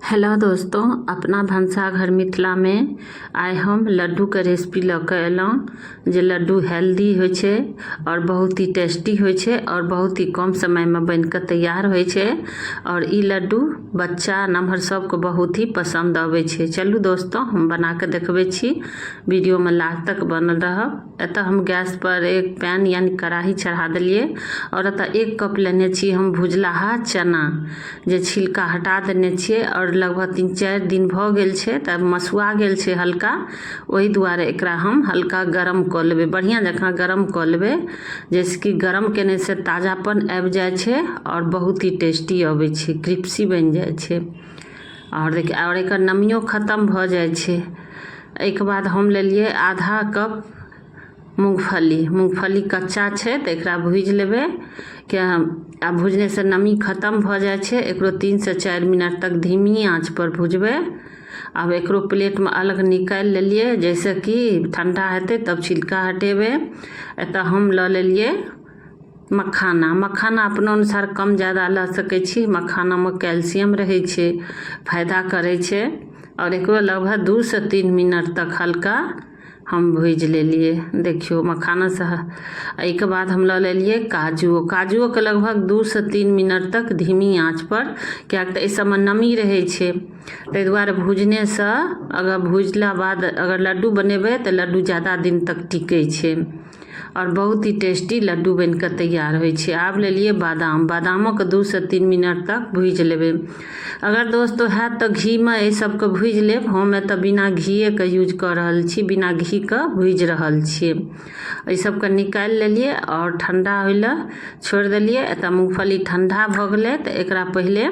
Hello दोस्तों, अपना भनसाघर मिथिलामे आइ हम लड्डूके रेसिपी लऽ कऽ एलहुँ जे लड्डू हेल्दी होइ छै आओर बहुत ही टेस्टी होइ छै आओर बहुत ही कम समयमे बनि कऽ तैयार होइ छै आओर ई लड्डू बच्चा नमहर सबके बहुत ही पसन्द अबै छै। चलू दोस्तों, हम बना कऽ देखबै छी। वीडियोमे लास्ट तक बनल रहब। एतऽ हम गैस पर एक पैन यानी कड़ाही चढ़ा देलियै आओर एतऽ 1 कप लेने छी हम भुजलाहा चना, जे छिलका हटा देने छियै आओर लगभग 3-4 दिन भऽ गेल छै तऽ मसुआ गेल छै हल्का। ओहि दुआरे एकरा हम हल्का गरम कऽ लेबै, बढ़िआँ जकाँ गरम कऽ लेबै, जाहिसँ कि गरम केनेसँ ताजापन आबि जाइ छै आओर बहुत ही टेस्टी अबै छै, क्रिप्सी बनि जाइ छै। आओर देखियौ, आओर एकर नमियो खतम भऽ जाइ छै। एहिके बाद हम लेलियै आधा कप मूँगफली। मूँगफली कच्चा छै तऽ एकरा भुजि लेबै, किए आ भुजनेसँ नमी खतम भऽ जाइ छै। एकरो 3सँ 4 मिनट तक धीमी आँचपर भुजबै। आब एकरो प्लेटमे अलग निकालि लेलियै, जाहिसँ कि ठण्डा हेतै तब छिलका हटेबै। एतऽ हम लऽ लेलियै मखाना। मखाना अपना अनुसार कम जादा लऽ सकै छी। मखानामे कैल्सियम रहै छै, फायदा करै छै। आओर एकरो लगभग 2सँ 3 मिनट तक हल्का हम भुजि लेलियै। देखियौ, मखानासँ एहिके बाद हम लऽ लेलियै काजू। काजूओके लगभग 2सँ 3 मिनट तक धीमी आँचपर, किएक तऽ एहि सबमे नमी रहै छै, ताहि दुआरे भुजनेसँ अगर भुजला बाद अगर लड्डू बनेबै तऽ लड्डू जादा दिन तक टिकै छै आओर बहुत ही टेस्टी लड्डू बनि कऽ तैयार होइ छै। आब लेलियै बादाम। बादामोके 2सँ 3 मिनट तक भुजि लेबै। अगर दोस्तो हैत तऽ घीमे एहि सबके भुजि लेब। हम एतऽ बिना घीएके यूज कऽ रहल छी, बिना घीके भुजि रहल छियै। एहि सबके निकालि लेलियै आओर ठण्डा होइ लए छोड़ि देलियै। एतऽ मूँगफली ठण्डा भऽ गेलै तऽ एकरा पहिले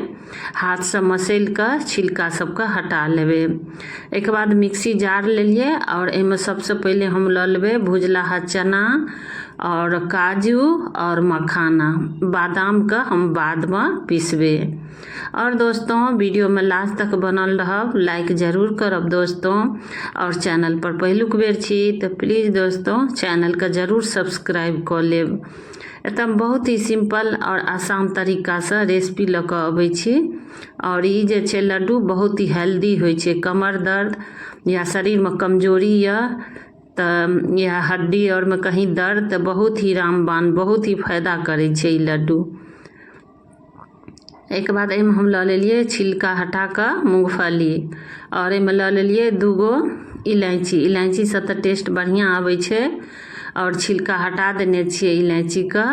हाथसँ मसलि कऽ छिलका सबके हटा लेबै। एहिके बाद मिक्सी जार लेलियै आओर एहिमे सबसँ पहिले हम लऽ लेबै भुजलाहा चना आओर काजू आओर मखाना। बादामके हम बादमे पिसबै। आओर दोस्तों, वीडियोमे लास्ट तक बनल रहब, लाइक जरूर करब दोस्तों। आओर चैनल पर पहिलुक बेर छी तऽ प्लीज दोस्तों, चैनलके जरूर सब्सक्राइब कऽ लेब। एतऽ बहुत ही सिम्पल आओर आसान तरीकासँ रेसिपी लऽ कऽ अबै छी। आओर ई जे छै लड्डू बहुत ही हेल्दी होइ छै। कमर दर्द या शरीरमे कमजोरी यऽ तऽ या हड्डी आओरमे कहीँ दर्द तऽ बहुत ही रामबाण, बहुत ही फायदा करै छै ई लड्डू। एहिके बाद एहिमे हम लऽ लेलियै छिलका हटा कऽ मूँगफली आओर एहिमे लऽ लेलियै 2 गो इलायची। इलायचीसँ तऽ टेस्ट बढ़िआँ आबै छै। आओर छिलका हटा देने छियै इलायचीके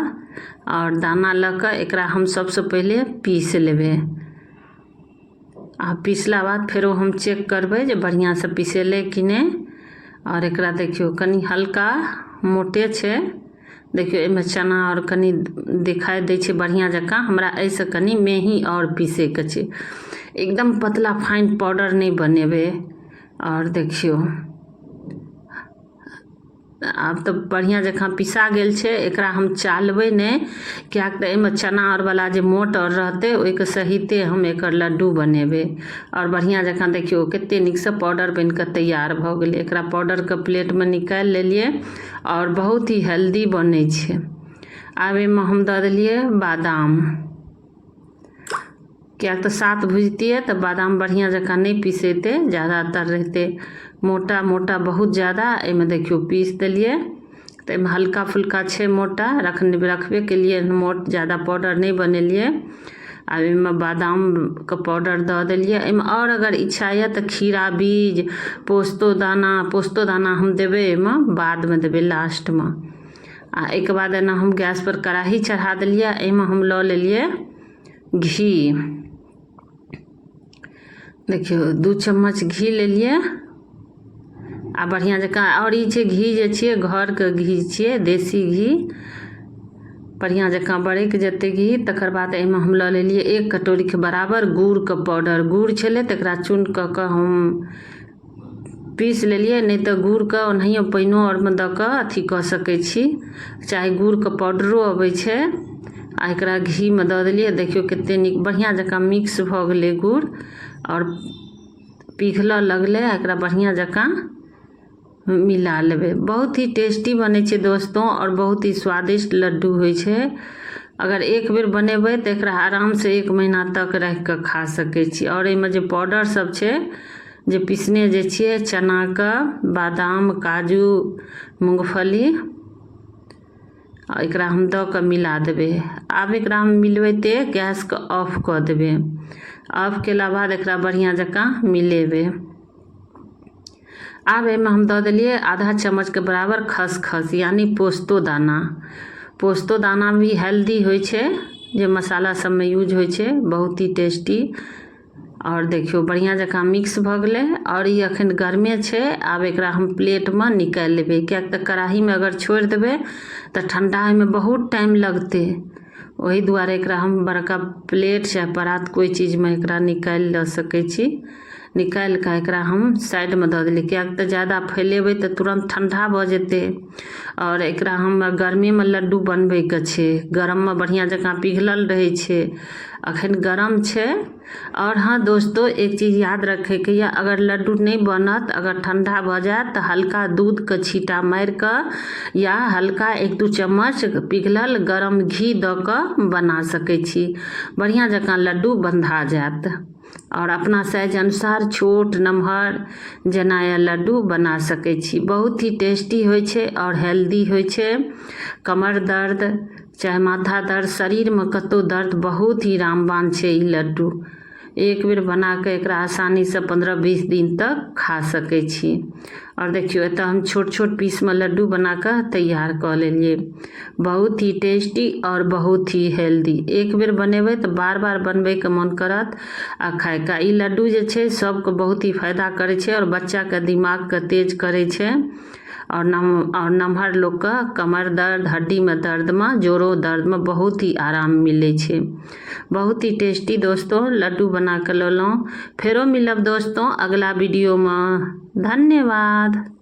आओर दाना लऽ कऽ एकरा हम सबसँ पहिले पीस लेबै। आ पिसला बाद फेरो हम चेक करबै जे बढ़िआँसँ पिसेलै कि नहि। आओर एकरा देखियौ, कनि हल्का मोटे छै। देखियौ, एहिमे चना आओर कनि देखाइ दै छै बढ़िआँ जकाँ। हमरा एहिसँ कनि मेही आओर पीसैके छै। एकदम पतला फाइन पाउडर नहि बनेबै। आओर देखियौ, आब तऽ बढ़िआँ जकाँ पिसा गेल छै। एकरा हम चालबै नहि, किएक तऽ एहिमे चना आओरवला जे मोट आओर रहतै, ओहिके सहिते हम एकर लड्डू बनेबै। आओर बढ़िआँ जकाँ देखियौ, कतेक नीकसँ पाउडर बनि कऽ तैयार भऽ गेलै। एकरा पाउडरके प्लेटमे निकालि लेलियै आओर बहुत ही हेल्दी बनै छै। आब एहिमे हम दऽ देलियै बादाम, किएक तऽ साथ भुजतियै तऽ बादाम बढ़िआँ जकाँ नहि पिसेतै, जादातर रहितै मोटा मोटा बहुत जादा। एहिमे देखियौ, पीस देलियै तऽ एहिमे हल्का फुल्का छै मोटा, रखने रखबे केलियै मोट, जादा पाउडर नहि बनेलियै। आब एहिमे बादामके पाउडर दऽ देलियै एहिमे। आओर अगर इच्छा यऽ तऽ खीरा बीज, पोस्तो दाना। पोस्तो दाना हम देबै एहिमे, बादमे देबै, लास्टमे। आ एहिके बाद एना हम गैसपर कड़ाही चढ़ा देलियै। एहिमे हम लऽ लेलियै घी। देखियौ, 2 चम्मच घी लेलियै आ बढ़िआँ जकाँ। आओर ई छै घी जे छियै, घरके घी छियै, देशी घी। बढ़िआँ जकाँ बरकि जेतै घी, तकर बाद एहिमे हम लऽ लेलियै 1 कटोरीके बराबर गुड़के पाउडर। गुड़ छलै तऽ एकरा चूर्ण कऽ कऽ हम पीस लेलियै, नहि तऽ गुड़के ओनाहियो पानिओ आरमे दऽ कऽ अथी कऽ सकै छी, चाहे गुड़के पाउडरो अबै छै। आ एकरा घीमे दऽ देलियै। देखियौ, कतेक नीक बढ़िआँ जकाँ मिक्स भऽ गेलै गुड़ आओर पिघलऽ लगलै। आ एकरा बढ़िआँ जकाँ मिला लेबै। बहुत ही टेस्टी बनै छै दोस्तो आओर बहुत ही स्वादिष्ट लड्डू होइ छै। अगर एक बेर बनेबै तऽ एकरा आरामसँ एक महीना तक राखि कऽ खा सकै छी। आओर एहिमे जे पाउडर सब छै जे पिसने जे छियै, चनाके, बादाम, काजू, मूँगफली, एकरा हम दऽ कऽ मिला देबै। आब एकरा हम मिलबैते गैसके ऑफ कऽ देबै। ऑफ केला बाद एकरा बढ़िआँ जकाँ मिलेबै। आब एहिमे हम दऽ देलियै आधा चम्मचके बराबर खसखस, यानी पोस्तो दाना। पोस्तो दाना भी हेल्दी होइ छै, जे मसाला सबमे यूज होइ छै, बहुत ही टेस्टी। आओर देखियौ, बढ़िआँ जकाँ मिक्स भऽ गेलै। आओर ई अखन गर्मे छै। आब एकरा हम प्लेटमे निकालि लेबै, किएक तऽ कड़ाहीमे अगर छोड़ि देबै तऽ ठण्डा होइमे बहुत टाइम लगतै। ओहि दुआरे एकरा हम बड़का प्लेट चाहे परात कोइ चीजमे एकरा निकालि लऽ सकै छी। निकालि कऽ एकरा हम साइडमे दऽ देलियै, किएक तऽ ज्यादा फैलेबै तऽ तुरन्त ठण्डा भऽ जेतै। आओर एकरा हम गर्मीमे लड्डू बनबैके छै, गरममे बढ़िआँ जकाँ पिघलल रहै छै, अखन गरम छै। आओर हँ दोस्तो, एक चीज याद रखैके यऽ, अगर लड्डू नहि बनत, अगर ठण्डा भऽ जायत, तऽ हल्का दूधके छींटा मारिकऽ या हल्का 1-2 चम्मच पिघलल गरम घी दऽ कऽ बना सकै छी। बढ़िआँ जकाँ लड्डू बन्धा जायत। आओर अपना साइज अनुसार छोट नमहर जेना यऽ लड्डू बना सकै छी। बहुत ही टेस्टी होइ छै आओर हेल्दी होइ छै। कमर दर्द चाहे माथा दर्द, शरीरमे कतहु दर्द, बहुत ही रामबाण छै ई लड्डू। एक बेर बनाकऽ एकरा आसानीसँ 15-20 दिन तक खा सकै छी। आओर देखियौ, एतऽ हम छोट छोट पीसमे लड्डू बनाकऽ तैयार कऽ लेलियै। बहुत ही टेस्टी आओर बहुत ही हेल्दी। एक बेर बनेबै तऽ बार बार बनबैके मोन करत आ खायके। ई लड्डू जे छै सबके बहुत ही फायदा करै छै आओर बच्चाके दिमागके तेज करै छै। आओर नमहर लोकके कमर दर्द, हड्डीमे दर्दमे, जोड़ो दर्दमे बहुत ही आराम मिलै छै। बहुत ही टेस्टी दोस्तों लड्डू बना कऽ लेलहुँ। फेरो मिलब दोस्तों अगला वीडियोमे। धन्यवाद।